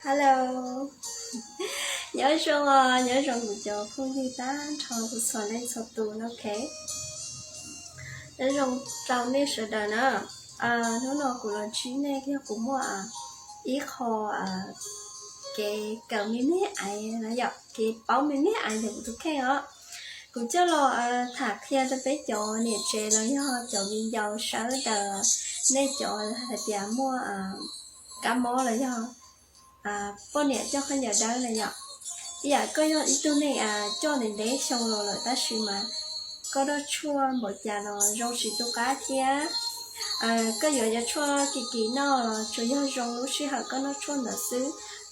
Hello, nyob zoo os, nyob zoo kuv cov phooj ywg tag nrho txhua leej txhua tus no, ok. Nyob zoo rau nej sawv daws na. Hnub no kuv los ntsib nej yog kuv muaj ib qho kev kawm me me aiv no yom, kev paub me me aiv ntawm kuv tus kheej os. Kuv coj los tham qhia rau peb cov niam tsev los yog cov viv ncaus sawv daws, nej cov hais tias muaj kab mob los yog poj niam coj khaub ncaws dawb na yom. Ib yam koj yog ib tug neeg coj ntev ntev xyoo los lawm tab sis mas koj noj tshuaj npaum cas los zoo tsis tu qab thiab. Koj yuav cov tshuaj kim kim noj los tsuas yog zoo lub sij hawm koj noj tshuaj ntawd xwb,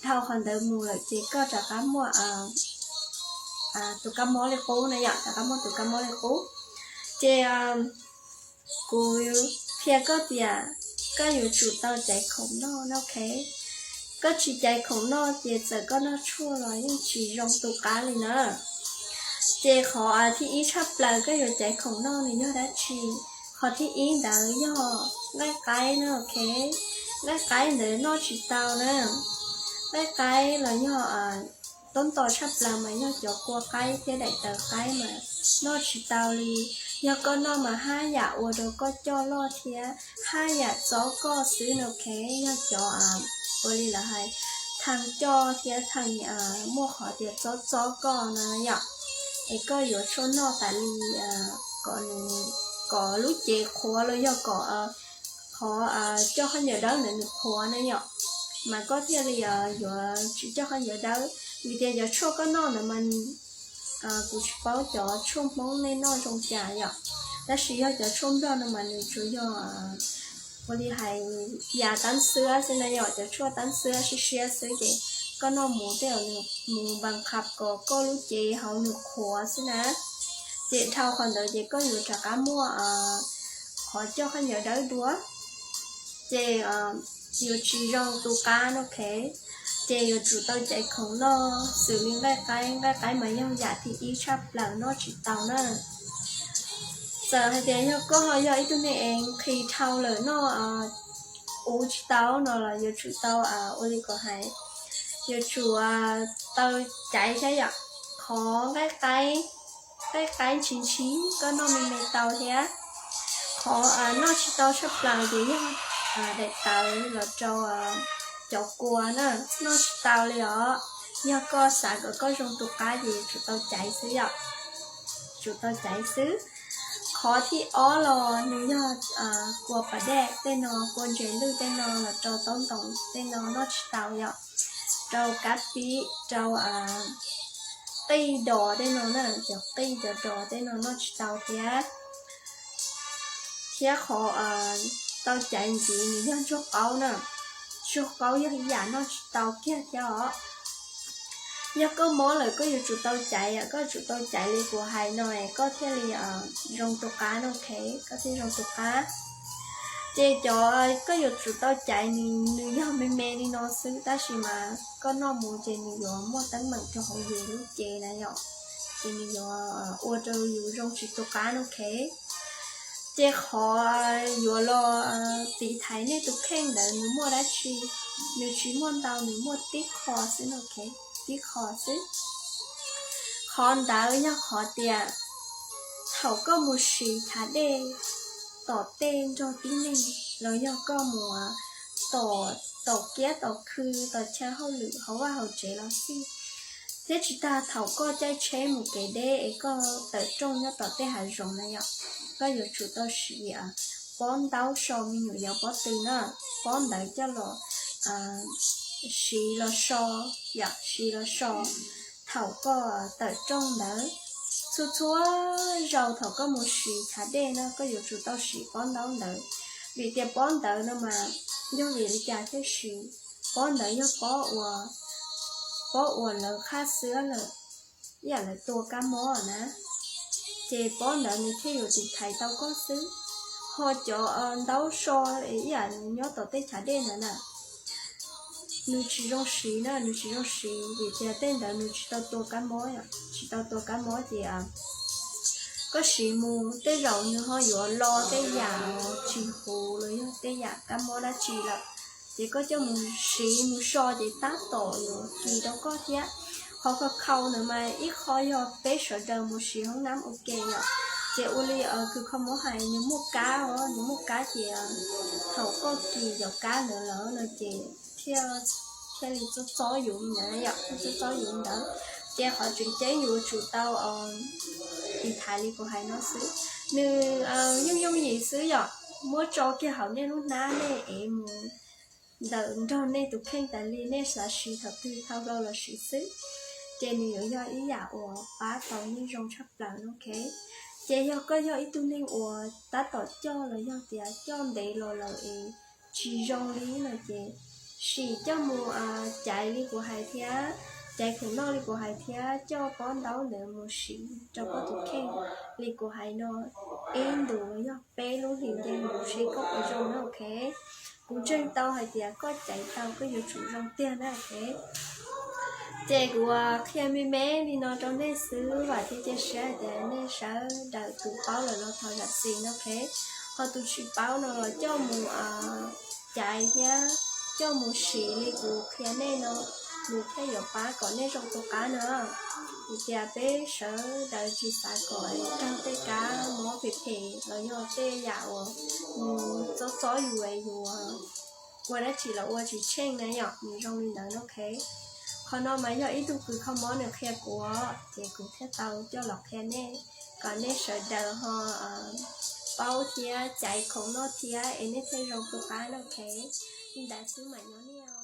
dhau qhov ntawd mus lawm ces koj rov qab muaj tus kab mob li qub na yom, rov qab muaj tus kab mob li qub. Ces kuv qhia koj tias koj yuav tsum tau caiv khoom noj no, ok. Koj tsis caiv khoom noj ces txawm koj noj tshuaj los yeej tsis zoo tu qab li na. Ces qhov thib ib tshaj plaws koj yuav caiv khoom noj nws yog dab tsi? Qhov thib ib ntawd yog nqaij qaib na, ok. Nqaij qaib ntawd noj tsis tau na. Nqaij qaib los yog tab tom tshaj plaws mas yog cov kua qaib thiab daim tawv qaib mas noj tsis tau li. Yog koj noj mas haj yam ua rau koj coj loj thiab haj yam txob koj xwb no, ok. Yog cov ua li lawv hais thaj coj thiab thaj muaj qhov tias txob txob koj no yom. Es koj yuav tsum noj tas li kom nws, kom lub cev qhuav los yog kom qhov coj khaub ncaws dawb ntawd nws qhuav na yom, mas koj thiaj li yuav tsis coj khaub ncaws dawb. Vim tias cov tshuaj koj noj ntawd mas kuv tsis paub cov tshuaj Hmoob nej noj zoo cas yom, tab sis yog cov tshuaj Nplog no mas nws tsuas yog ua li hais yam tab xwb xwb na yom, cov tshuaj tab xwb siab siab xwb ces koj noj mus tej zaum nws mus npas qhab kom koj lub cev hauv nws qhuav xwb na. Ces dhau qhov ntawd ces koj yuav rov qab muaj qhov coj khaub ncaws dawb dua, ces yuav tsis zoo tu qab no, ok. Ces yuav tsum tau caiv khoom noj xws li nqaij qaib, nqaij qaib mas yog yam thib ib tshaj plaws noj tsis tau na. Txawm hais tias yog koj ho yog ib tug neeg es nqhis dhau lawm noj ub tsis tau no los yuav tsum tau ua li kom hais, yuav tsum tau caiv thiab yom. Qhov nqaij qaib, nqaij qaib ntshis ntshis koj noj me me tau thiab. Qhov noj tsis tau tshaj plaws ces yog daim tawv los rau cov kua na, noj tsis tau li os. Yog koj xav kom koj zoo tu qab ces yuav tsum tau caiv xwb yom, tsum tau caiv xwb. Qhov thib ob los nws yog kua pas dej tej no, kua ntses lwj tej no los rau taub ntoos tej no noj tsis tau yom, rau kab pib, rau qij dos tej no na, cov qij cov dos tej no noj tsis tau thiab. Thiab qhov tau caiv ntxiv nws yog ntsuag qaub na, ntsuag qaub yog ib yam noj tsis tau kiag thiab os. Yog koj mob lawm koj yuav tsum tau caiv, koj tsum tau caiv li kuv hais no koj thiaj li zoo tu qab no, ok, koj thiaj zoo tu qab. Ces cov koj yuav tsum tau caiv nws, nws yog me me li no xwb tab sis mas koj noj mus ces nws yuav muaj teeb meem rau hauv yus lub cev na yom, ces nws yuav ua rau yus zoo tsis tu qab no, ok. Ces qhov yuav los tiv thaiv nej tus kheej ntawd nws muaj dab tsi? Nws tsis muaj ntau, nws muaj tib qho xwb no, ok, tib qho xwb. Qhov ntawd yog qhov tias thaum koj mus siv chav dej tom tej nrog tib neeg los yog koj mus tom, tom kiab tom khw, tom chaw hauj lwm hauv vaj hauv tsev los xij, thiab tsis tas thaum koj caij tsheb mus kev deb es koj tawm rooj nyob tom tej hav zoov na yom, koj yuav tsum tau siv pob ntaub so me nyuam yaus pob tw na, pob ntawd coj los siv los so, yom, siv los so thaum koj tawm rooj ntawd. Txhua txhua zaus thaum koj mus siv chav dej na koj yuav tsum tau siv pob ntaub ntawd, vim tias pob ntawd no mas yog vim li cas thiaj siv? Pob ntawd yog pob uas, pob uas lawv qhab xwab lawm, ib yam lawv tua kab mob na, ces pob ntawd nws thiaj yuav tiv thaiv tau koj xwb. Ho cov ntaub so ib yam nws nyob tom tej chav dej ntawd na, nws tsis zoo siv na, nws tsis zoo siv vim tias tej ntawd nws tsis tau tua kab mob, tsis tau tua kab mob ces koj siv mus tej zaum nws ho yuav lo tej yam tsis huv los yog tej yam kab mob dab tsi lawm. ces koj coj mus siv mus so ces tab tom yuav kis rau koj thiab. Qhov khau khau ntawd mas ib qho yog peb sawv daws mus siv hoob nab ua ke yom, ces ua li kws kho mob hais nws muaj kab os, nws muaj kab ces thaum koj kis cov kab ntawd lawm no ces thiaj, thiaj li txob txob yus li ntawd yom, thiaj txob txob yus li ntawd. Ces qhov tseem ceeb yuav tsum tau tiv thaiv li kuv hais no xwb. Nws yooj yooj yim xwb yom, muab tso kiag hauv nej lub hnab, nej ev mus ntawm nrog nej tus kheej tas li, nej xav siv thaum twg tau los siv xwb. Ces nws yuav yog ib yam uas pab tau nej zoo tshaj plaws no, ok. Ces yog koj yog ib tug neeg uas tab tom coj los yog tias coj ntev los lawm es tsis zoo li no ces sim coj mus caiv li kuv hais thiab, caiv khoom noj li kuv hais thiab coj pob ntaub ntawd mus siv rau koj tus kheej li kuv hais no ib ntus los yog peb lub hlis nce mus seb koj puas zoo na, ok. Kuv ntseeg tau hais tias koj caiv tau koj yuav tsum zoo tiag na, ok. Ces kuv qhia me me li no rau nej xwb, vam thiab cia siab hais tias nej sawv daws tus paub lawm los thov zam txim no, ok. Ho tus tsis paub no los coj mus caiv thiab coj mus siv li kuv qhia nej no, nws thiaj yuav pab kom nej zoo tu qab na. Vim tias peb sawv daws tsis xav kom raug tej kab mob phem phem los yog tej yam uas nws txob txob yus es yus ua dab tsi los ua tsis tsheej na yom, nws zoo li ntawd, ok. Qhov no mas yog ib tug kws kho mob nws qhia kuv, ces kuv thiaj tau coj los qhia nej, kom nej sawv daws ho paub thiab caiv khoom noj thiab es nej thiaj zoo tu qab na, ok. Li ntawd xwb mam nyob nej.